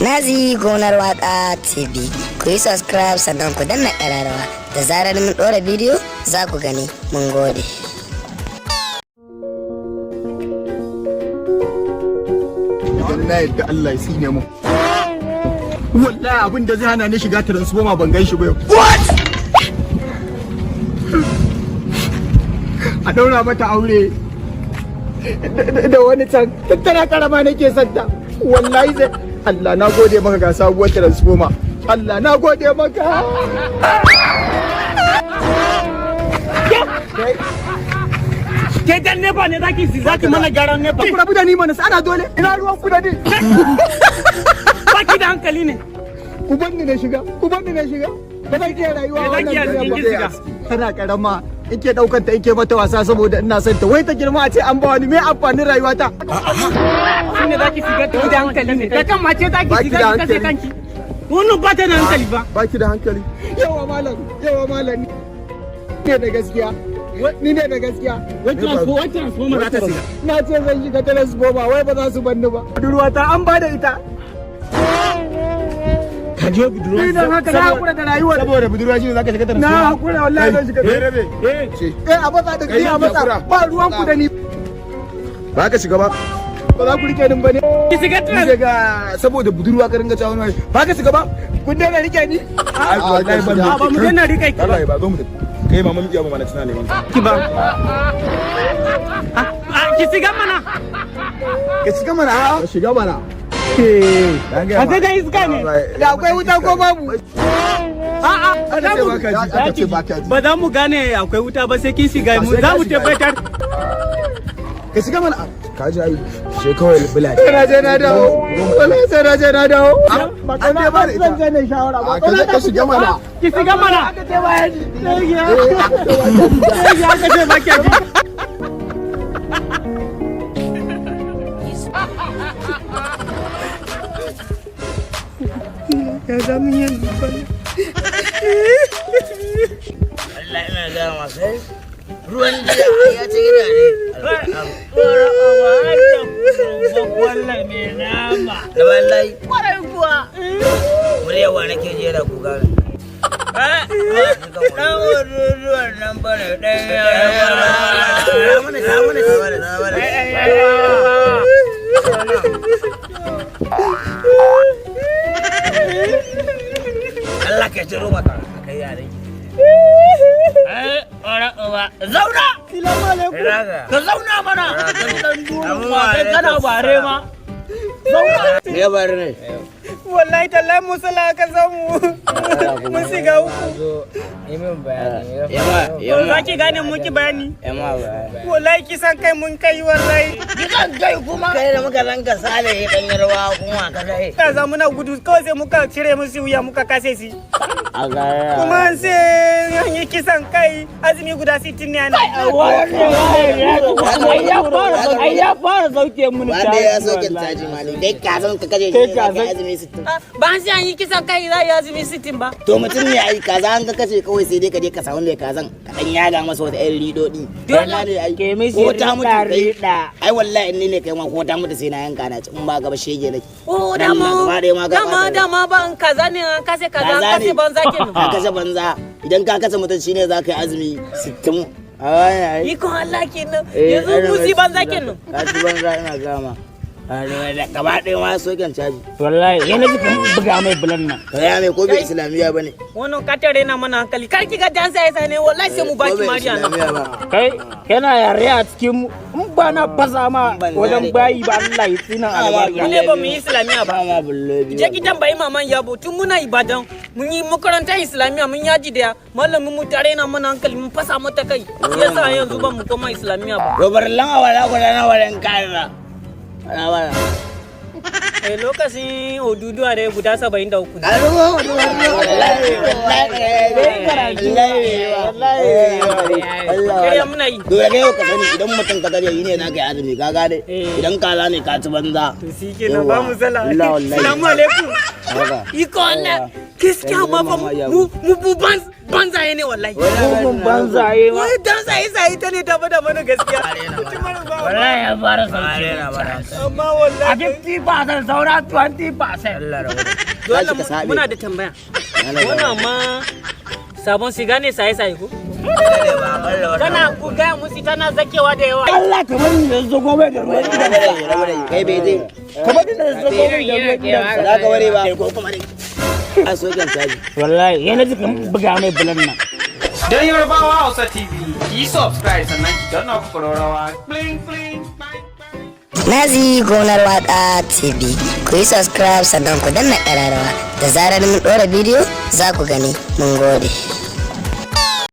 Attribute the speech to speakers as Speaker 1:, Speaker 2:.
Speaker 1: Nazi Gonar Waka TV. Ku yi subscribe sannan ku danna ƙararrawa. Da zarar mun ɗora bidiyo za ku gani. Mun gode.
Speaker 2: Idan na yadda, Allah ya tsine mu. Wallahi abin da zai hana ni shiga transformer ban gan shi ba yau. What? A daura mata aure da wani can, tattara karama nake santa. Wallahi zai. Allah na gode maka, ga sabuwar transformer. Allah na gode maka.
Speaker 3: Ke dan NEPA ne zaki mana gyaran NEPA?
Speaker 2: Ku rabu da ni mana, ana dole. Ina ruwan ku da ni?
Speaker 3: Baki da hankali ne.
Speaker 2: Ku banni na shiga, ku banni na shiga. Ba zan iya rayuwa
Speaker 3: Me
Speaker 2: wannan
Speaker 3: zaki iya
Speaker 2: duniya
Speaker 3: cikin
Speaker 2: ba.
Speaker 3: shiga?
Speaker 2: Tana karama ike daukar ta, ike mata wasa saboda ina son ta. Wai ta girma a ce an ba wani, me amfanin rayuwata?
Speaker 3: Shine zaki shiga da hankali ne. Da kan mace zaki
Speaker 2: Baki
Speaker 3: shiga
Speaker 2: da
Speaker 3: ki kashe
Speaker 2: hankali.
Speaker 3: kanki. Wannan ba ta da hankali ba.
Speaker 2: Baki da hankali. Yawa malam, yawa malam, ne da gaskiya, ni ne da gaskiya.
Speaker 3: Wai transformer za ta shiga.
Speaker 2: Na ce zan shiga transformer, wai ba za su banni ba. Budurwata an ba da ita.
Speaker 3: Ka je budurwa.
Speaker 2: Ni dan haka na hakura da rayuwar.
Speaker 4: Saboda budurwa shine zaka shiga
Speaker 2: Na
Speaker 4: transformer?
Speaker 2: hakura, wallahi zan shiga.
Speaker 4: Eh, rabe.
Speaker 3: Eh.
Speaker 2: Eh, a matsa da ni, a matsa. Ba ruwan ku da ni.
Speaker 4: Ba ka shiga ba.
Speaker 2: Ba za ku rike ni ba ne?
Speaker 3: Ki shiga
Speaker 4: Ni
Speaker 3: trans.
Speaker 4: daga saboda budurwa ka ringa cewa wani ba ka shiga ba.
Speaker 2: Kun daina rike ni?
Speaker 4: Ai wallahi ban.
Speaker 3: A ba mu daina rike ki ba.
Speaker 4: Allah ba zo mu tafi. Kai mama mu iya ba mana tana neman ka.
Speaker 3: Ki ba. Ah, ki shiga mana.
Speaker 4: Ka shiga mana a.
Speaker 2: Ka shiga mana.
Speaker 3: A sai da iska ne.
Speaker 2: Da akwai wuta ko babu?
Speaker 3: A'a,
Speaker 4: Aka ce ba ka ji.
Speaker 2: Aka ce ba ka ji.
Speaker 3: Ba za mu gane akwai wuta ba sai kin shiga, mu
Speaker 4: Sai
Speaker 3: za
Speaker 4: ka
Speaker 3: mu
Speaker 4: shiga.
Speaker 3: tabbatar.
Speaker 4: Ka shiga mana. Ka ji ai. She kawai bula.
Speaker 2: Sai na je na dawo. Wallahi sai na je na dawo. Ba
Speaker 4: An dai ba da ita.
Speaker 2: Zan je ne shawara ba.
Speaker 4: A ka je ka shiga mana.
Speaker 3: Ki shiga mana.
Speaker 2: Aka ce ba ya ji.
Speaker 3: Ya aka ce ba ki ji. Ya za mu yi yanzu ba?
Speaker 5: Allah ina gaya masu ruwan jiya ya ci gidaje. Da wallahi.
Speaker 3: Kwarai kuwa.
Speaker 5: Muryawa nake jera kuka ne. Dan wurin nan bane ɗan yara. Mana mana mana. Allah ka jiro mata kai yaran. Zauna! Ka zauna mana!
Speaker 3: Kai kana bare ma.
Speaker 5: Me bare ne?
Speaker 3: Wallahi tallahi musala ka samu. Mun shiga uku.
Speaker 5: Yama, yama.
Speaker 3: Za ki gane muki bayani.
Speaker 5: Yama bayani.
Speaker 3: Wallahi kisan kai mun kai wallahi.
Speaker 5: Kisan kai kuma? Kai da muka zanka sale dan yarwa kuma ka dai.
Speaker 3: Ka za muna gudu kawai sai muka cire musu wuya muka kase shi.
Speaker 5: A ga.
Speaker 3: Kuma an sai an yi kisan kai azumi guda 60 ne ana.
Speaker 5: Ai ya fara sauke mun. Wanda ya sauke caji ma ne. Dai ka san ka kaje shi ka azumi 60.
Speaker 3: Ba an sai an yi kisan kai za a yi azumi 60 ba.
Speaker 5: To mutum ne ai kaza an ka kace kawai sai dai ka je ka samu mai kazan ka dan yaga masa wata ƴan ridodi.
Speaker 3: Dole.
Speaker 5: ne ai. Ko ta mutu kai. Ai wallahi in ni ne kai ma ko ta mutu sai na yanka na ci, in ba gaba shege nake.
Speaker 3: Oh,
Speaker 5: Nan
Speaker 3: dama
Speaker 5: ma gaba ɗaya ma gaba
Speaker 3: dama
Speaker 5: ɗaya.
Speaker 3: Dama ba in kaza ne an kase kaza an
Speaker 5: Kaza
Speaker 3: kase
Speaker 5: ne.
Speaker 3: banza kenan.
Speaker 5: Ka kashe banza, idan ka kashe mutum shine za ka yi azumi 60. Ai.
Speaker 3: Ikon Allah kenan. Yanzu musi banza kenan.
Speaker 5: Ka ci banza ina gama. Gaba ɗaya ma soken caji.
Speaker 6: Wallahi yana ji kamar buga mai bulan nan.
Speaker 5: Ka gaya mai ko bai islamiyya ba ne.
Speaker 3: Wannan ka tare na mana hankali. Kar ki ga dan sai sai ne, wallahi sai mu baki
Speaker 5: Ko bai
Speaker 3: mariya nan.
Speaker 5: islamiyya ba.
Speaker 6: Kai kana yare a cikin mu, in ba na fasa ma
Speaker 5: Ban
Speaker 6: wajen
Speaker 5: yare.
Speaker 6: bayi ba, Allah ya tsina albarka.
Speaker 3: Mu ne ba mu yi islamiyya ba.
Speaker 5: Ba ma bulle biyu.
Speaker 3: Je ki tambayi maman Yabo, tun muna Ibadan mun yi makarantar islamiyya mun yaji daya, malamin mu tare na mana hankali mun fasa mata kai, shi yasa yanzu ba mu koma islamiyya ba.
Speaker 5: Robar lan awara guda na waren kaza. Awara.
Speaker 3: Eh, lokacin Oduduwa dai guda 73 ne. Kariya muna yi.
Speaker 5: Dole kai ka sani idan mutum ka gaje yi ne za ka yi azumi, ka gane,
Speaker 3: Eh.
Speaker 5: idan kaza ne ka ci banza.
Speaker 3: To shi kenan, ba mu sala.
Speaker 5: Allah wallahi.
Speaker 3: Salamu alaikum.
Speaker 5: Haka.
Speaker 3: Iko Allah. Gaskiya ma fa mu mu mu ban Banzaye ne wallahi.
Speaker 6: Mugun banzaye ma.
Speaker 3: Wai dan saye saye ta ne ta fada mana gaskiya.
Speaker 6: Wallahi ya fara sauke.
Speaker 3: Amma wallahi.
Speaker 6: A 50% saura 20%.
Speaker 3: Dole
Speaker 5: Tashi ka saɓe.
Speaker 3: muna da tambaya. Wannan ma sabon siga ne saye saye ko? Tana ku gaya musu tana zakewa da yawa.
Speaker 6: Allah ka bari da zo gobe da ruwan gidan.
Speaker 5: Kai bai zai.
Speaker 6: Ka bari da zo gobe da ruwan gidan.
Speaker 5: Ba za ka ware ba. An soke caji.
Speaker 6: Wallahi yana ji kan buga mai bulan nan.
Speaker 7: Don Yarbawa Hausa TV, ki subscribe sannan ki danna ƙararrawa. Bling bling. Bye bye.
Speaker 1: Nazi Gonar Waka TV. Ku yi subscribe sannan ku danna ƙararrawa. Da zarar mun ɗora bidiyo za ku gani. Mun gode.